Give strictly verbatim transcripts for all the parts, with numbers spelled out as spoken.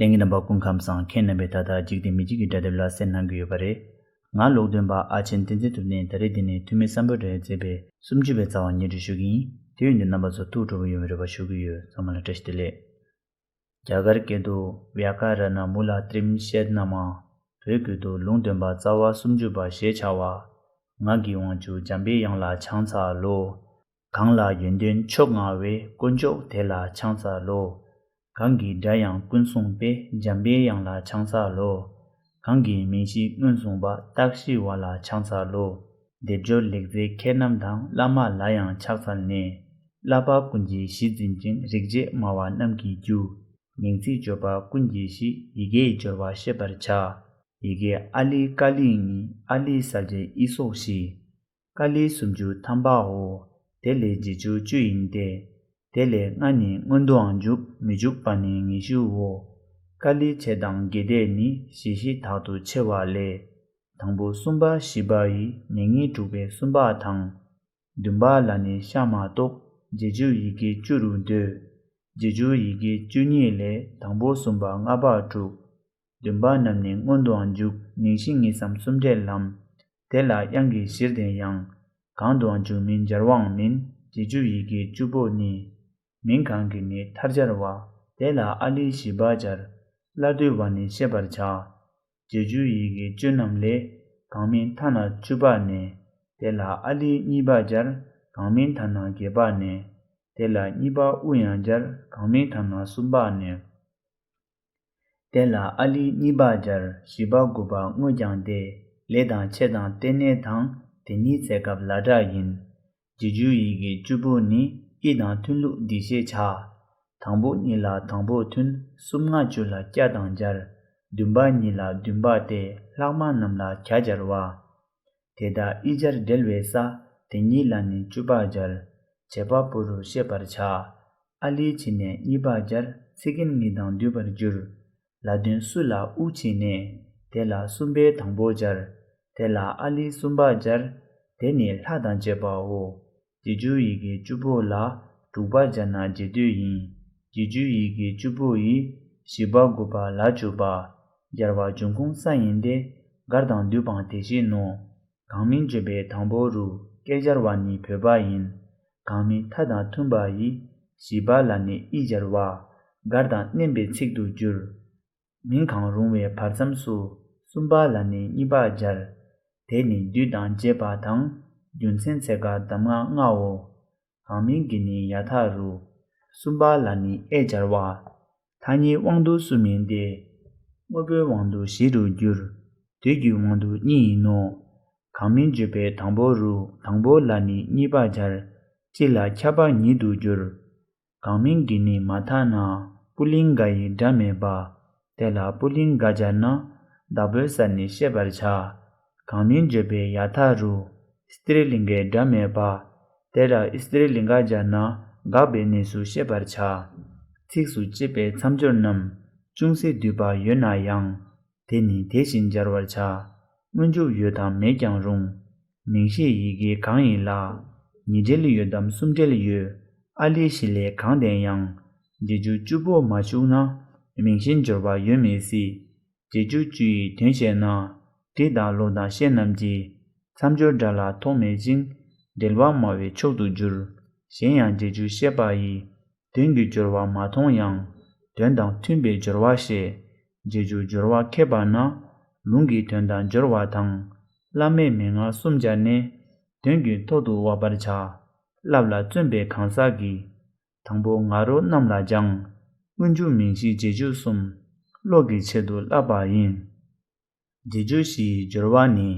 ལྷན་རྒྱས་རྣམ་པ་སྐུ་ཁམས་བཟང་། ཁྱེད་རྣམ་པས་ད་ལྟ་འཇིག་རྟེན་མི་ཆོས་ཀྱི་སྒྲ་དེབ་ལ་གསན་གནང་གི་ཡོད་པ་རེད། ང་ཀློག་འདོན་པ་ཨ་ཆེན་བསྟན་འཛིན་ཐུབ་བསྟན། ད་རེས་འདི་ནས་ཐུ་མི་སམ་བྷོ་ཊས་མཛད་པའི་སུམ་ཅུ་པའི་རྩ་བ་སྙན་སྒྲོན་ཞུ་གི་ཡིན། དེ་ཡོད་དུས་རྣམ་པ་ཚོ་ཐུགས་སྤྲོ་པོ་ཡོང་བའི་རེ་བ་ཞུ་གི་ཡོད། ཚང་མ་ལ་བཀྲ་ཤིས་བདེ་ལེགས། རྒྱ་གར་སྐད་དུ། བྱཱ་ཀ་ར་ཎ་མུ་ལ་ཏྲིཾ་ཤད་ན་མ། བོད་སྐད་དུ། ལུང་སྟོན་པ་རྩ་བ་སུམ་ཅུ་པ་ཞེས་བྱ་བ། ངག་གི་དབང་ཕྱུག་འཇམ་པའི་དབྱངས་ལ་ཕྱག་འཚལ་ལོ། གང་ལ་ཡོན་ཏན་མཆོག་མངའ་བའི། དཀོན་མཆོག་དེ་ལ་ཕྱག་འཚལ་ལོ། གང་གིས་དགྲ་ཡང་ཀུན་བསྲུངས་པའི། འཇམ་པའི་དབྱངས་ལ་ཕྱག་འཚལ་ལོ། གང་གིས་མིང་བཞི་སྔོན་བཟུང་བ། རྟག་ཞི་བ་ལ་ཕྱག་འཚལ་ལོ། སྡེབ་སྦྱོར་ལེགས་མཛེས་མཁས་རྣམས་དང་། བླ་མ་ལ་ཡང་ཕྱག་འཚལ་ནས། བསླབ་པ་ཀུན་གྱི་གཞི་འཛིན་ཅིང་། རིག་བྱེད་སྨྲ་བ་རྣམས་ཀྱི་རྒྱུ། མིང་ཚིག་སྦྱོར་བ་ཀུན་གྱི་གཞི། ཡི་གེའི་སྦྱོར་བ་ཤེས་པར་བྱ། ཡི་གེ་ཨཱ་ལི་ཀཱ་ལི་གཉིས། ཨཱ་ལི་གསལ་བྱེད་ཨི་སོགས་བཞི། ཀཱ་ལི་སུམ་ཅུ་ཐམ་པའོ། དེ་ལས་རྗེས་འཇུག་བཅུ་ཡིན་ཏེ། དེ་ལས་ལྔ་ནི་སྔོན་དུའང་འཇུག་མི་འཇུག་པ་ནི་ཉི་ཤུའོ། ཀཱ་ལི་ཆེ་དང་དགེ་དེ་ནི། བཞི་བཞི་དག་ཏུ་ཕྱེ་བ་ལས། དང་པོ་གསུམ་པ་བཞི་པ་ཡི། མིང་ངེས་དྲུག་པའི་གསུམ་པ་དང་། བདུན་པ་ལ་ནི་ཤ་མ་གཏོགས། རྗེས་འཇུག་ཡི་གེ་བཅུ་རུ་འདོད། རྗེས་འཇུག་ཡི་གེ་བཅུ་གཉིས་ལས། དང་པོ་གསུམ་པ་ལྔ་པ་དྲུག་བདུན་པ་རྣམས་ནི་སྔོན་དུའང་འཇུག་མིང་གཞི་གཉིས་སམ་གསུམ་འབྲེལ་ལམ། དེ་ལ་དབྱངས་ཀྱི་གཞིར་ལྡན་ཡང་། གང་དུའང་འཇུག་མིང་སྦྱར་བའང་མིན། རྗེས་འཇུག་ཡི་གེ་བཅུ་པོ་ནི། མིང་གང་གིས་ནི་མཐར་སྦྱར་བ། དེ་ལ་ཨཱ་ལི་བཞི་པ་སྦྱར། སླར་བསྡུ་བ་ནི་ཤེས་པར་བྱ། རྗེས་འཇུག་ཡི་གེ་བཅུ་རྣམས་ལས། གང་མིང་ཐ་ན་བཅུ་པ་ནས། དེ་ལ་ཨཱ་ལི་གཉིས་པ་སྦྱར། གང་མིང་ཐ་ན་བརྒྱད་པ་ནས། དེ་ལ་གཉིས་པ་དབུ་ཡང་སྦྱར། གང་མིང་ཐ་ན་གསུམ་པ་ནས། དེ་ལ་ཨཱ་ལི་གཉིས་པ་སྦྱར། བཞི་པ་དགུ་པ་དངོས་ཀྱང་སྟེ། ལས་དང་ཆེ་དང་རྟེན་གནས་དང་། དེ་ཉིད་ཚེ་སྐབས་ལ་སྒྲ་ཡིན། རྗེས་འཇུག་ཡི་གེ་བཅུ་པོ་ནི། ཨི་དང་མཐུན་ལུགས་འདི་ཤེས་བྱ། དང་པོ་གཉིས་ལ་དང་པོ་མཐུན། གསུམ་ལྔ་བཅུ་ལ་ཀྱ་དང་སྦྱར། བདུན་པ་གཉིས་ལ་བདུན་པ་སྟེ། ལྷག་མ་རྣམས་ལ་གྱ་སྦྱར་བ། དེ་དག་ཨི་སྦྱར་འབྲེལ་བའི་ས། དེ་ཉིད་ལ་ནི་བཅུ་པ་སྦྱར། བྱེད་པ་པོ་རུ་ཤེས་པར་བྱ། ཨཱ་ལི་ཕྱི་ནས་གཉིས་པ་སྦྱར། ཚིག་རྒྱན་གཉིས་དང་བསྡུས་པར་འགྱུར། ལ་དོན་སུ་ལ་དབུ་ཕྱི་ནས། དེ་ལ་གསུམ་པའི་དང་པོ་སྦྱར། དེ་ལ་ཨཱ་ལི་གསུམ་པ་སྦྱར། དེ་ནི་ལྷ་དང་བཅས་པའོ། རྗེས་འཇུག་ཡི་གེ་བཅུ་པོ་ལ། དྲུག་པ་སྦྱར་ན་རྗེས་ཟློས་ཡིན། རྗེས་འཇུག་ཡི་གེ་བཅུ་པོ་ཡི། བཞི་པ་དགུ་པ་ལ་བཅུ་པ། སྦྱར་བ་འབྱུང་ཁུངས་ས་ཡིན་ཏེ། མགར་དང་འདུས་པའང་དེ་བཞིན་ནོ། གང་མིང་བརྗོད་པའི་དང་པོ་རུ། ཀྱ་སྦྱར་བ་ནི་བོད་པ་ཡིན། གང་མིང་ཐ་དང་མཐུན་པ་ཡི། བཞི་པ་ལ་ནི་ཨི་སྦྱར་བ། མགར་དང་བརྣན་པའི་ཚིག་ཏུ་འགྱུར། མིང་གང་རུང་བའི་བར་མཚམས་སུ། གསུམ་པ་ལ་ནི་གཉིས་པ་སྦྱར། དེ་ནི་འདུས་དང་བྱས་པ་དང་། རྒྱུ་མཚན་ཚེ་སྐབས་གདམས་ངག་ལྔའོ། གང་མིང་གི་ནི་ཡ་མཐའ་རུ། གསུམ་པ་ལ་ནི་ཨེ་སྦྱར་བ། ཐ་སྙད་དབང་དུ་གསུམ་ཡིན་ཏེ། དངོས་པོའི་དབང་དུ་བཞི་རུ་འགྱུར། དུས་ཀྱི་དབང་དུ་གཉིས་ཡིན་ནོ། གང་མིང་བརྗོད་པའི་དང་པོ་རུ། དང་པོ་ལ་ནི་གཉིས་པ་སྦྱར། སྤྱི་ལ་ཁྱབ་པ་ཉིད་དུ་འགྱུར། གང་མིང་གི་ནི་མ་མཐའ་ན། པུ་ལིང་ག་ཡི་སྒྲ་མེད་པ། དེ་ལ་པུ་ལིང་ག་སྦྱར་ན། བདག་པོའི་ས་ནི་ཤེས་པར་བྱ། གང་མིང་བརྗོད་པའི་ཡ་མཐའ་རུ། སྟྲི་ལིང་གའི་སྒྲ་མེད་པ། དེ་ལ་སྟྲི་ལིང་ག་སྦྱར་ན། དགག་པའི་གནས་སུ་ཤེས་པར་བྱ། ཚིགས་སུ་བཅད་པའི་མཚམས་སྦྱོར་རྣམས། ཅུང་ཟད་བསྡུས་པ་ཡོད་ན་ཡང་། དེ་ནི་དེ་བཞིན་སྦྱར་བར་བྱ། སྔོན་འཇུག་ཡོད་དམ་མེད་ཀྱང་རུང་། མིང་གཞི་ཡི་གེ་གང་ཡིན་ལ། ཉིས་འབྲེལ་ཡོད་དམ་གསུམ་འབྲེལ་ཡོད། ཨཱ་ལི་བཞི་ལས་གང་ལྡན་ཡང་། རྗེས་འཇུག་བཅུ་པོ་མ་ཞུགས་ན། མིང་གཞི་འབྱོར་བ་ཡོད་མི་སྲིད། རྗེས་འཇུག་བཅུ་ཡི་དོན་བཤད་ན། འབྲི་དང་ཀློག་དང་བཤད་རྣམས་ཀྱི། མཚམས་སྦྱོར་སྒྲ་ལ་ཐོགས་མེད་ཅིང་། འབྲེལ་བ་སྨྲ་བའི་མཆོག་ཏུ་འགྱུར། གཞན་ཡང་རྗེས་འཇུག་བཤད་པ་ཡི། དོན་གྱི་སྦྱོར་བ་མ་མཐོང་ཡང་། དོན་དང་མཐུན་པའི་སྦྱོར་བ་བཤད། རྗེས་འཇུག་སྦྱོར་བ་མཁས་པ་ན། ལུང་གི་དོན་དང་སྦྱོར་བ་དང་། བླ་མེད་མན་ངག་གསུམ་སྦྱར་ནས། དོན་གྱི་ཐོག་ཏུ་དབབ་པར་བྱ། བསླབ་ལ་བརྩོན་པའི་གང་ཟག་གིས། དང་པོ་ང་རོ་རྣམས་ལ་སྦྱང་། སྔོན་འཇུག་མིང་གཞི་རྗེས་འཇུག་གསུམ། བློ་གི་ཆེད་དུ་བསླབ་པ་ཡིན། རྗེས་འཇུག་བཞིའི་སྦྱོར་བ་ནི།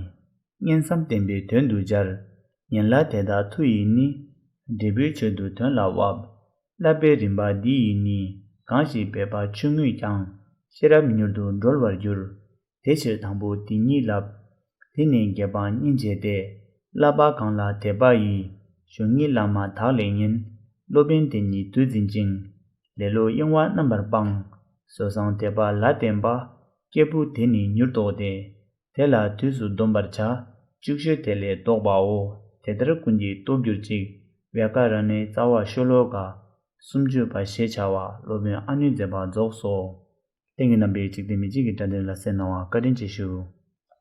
མངོན་སུམ་བསྟན་པའི་དོན་དུ་སྦྱར། ཡན་ལག་དེ་དག་མཐུ་ཡིས་ནི། འབྲས་བུའི་ཆེད་དུ་དོན་ལ་དབབ། བསླབ་པའི་རིམ་པ་འདི་ཡིས་ནི། གང་ཞིག་འབད་པ་ཆུང་ངུས་ཀྱང་། ཤེས་རབ་མྱུར་དུ་གྲོལ་བར་འགྱུར། དེ་ཕྱིར་དང་པོ་དེ་ཉིད་བསླབ། དེ་ནི་རྒྱས་པ་སྙིང་རྗེ་སྟེ། བསླབ་པ་གང་ལ་དད་པ་ཡིས། གཞུང་ཉིད་བླ་མ་དག་ལས་ཉན། སློབ་དཔོན་དེ་ཉིད་དུ་འཛིན་ཅིང་། ལེ་ལོ་གཡེང་བ་རྣམ་པར་སྤང་། བཟོད་བཟང་དད་པ་ལ་བརྟེན་པ། སྐྱེས་བུ་དེ་ནི་མྱུར་རྟོགས་ཏེ། དེ་ལ་དུས་སུ་སྡོམ་པར་བྱ། ཅིག་ཤོས་དེ་ལས་ལྡོག་པའོ། དེ་ལྟར་ཀུན་གྱིས་རྟོགས་གྱུར་ཅིག། བྱཱ་ཀ་ར་ཎའི་རྩ་བ་ཤོ་ལོ་ཀ། སུམ་ཅུ་པ་ཞེས་བྱ་བ་སློབ་དཔོན་ཨ་ནུས་མཛད་པ་རྫོགས་སོ། བསྟན་གྱི་རྣམ་པའི་འཇིག་རྟེན་མི་མཇེད་ཀྱི་སྒྲ་སྡེབ་ལ་གསན་གནང་བར་བཀའ་དྲིན་ཆེ་ཞུ།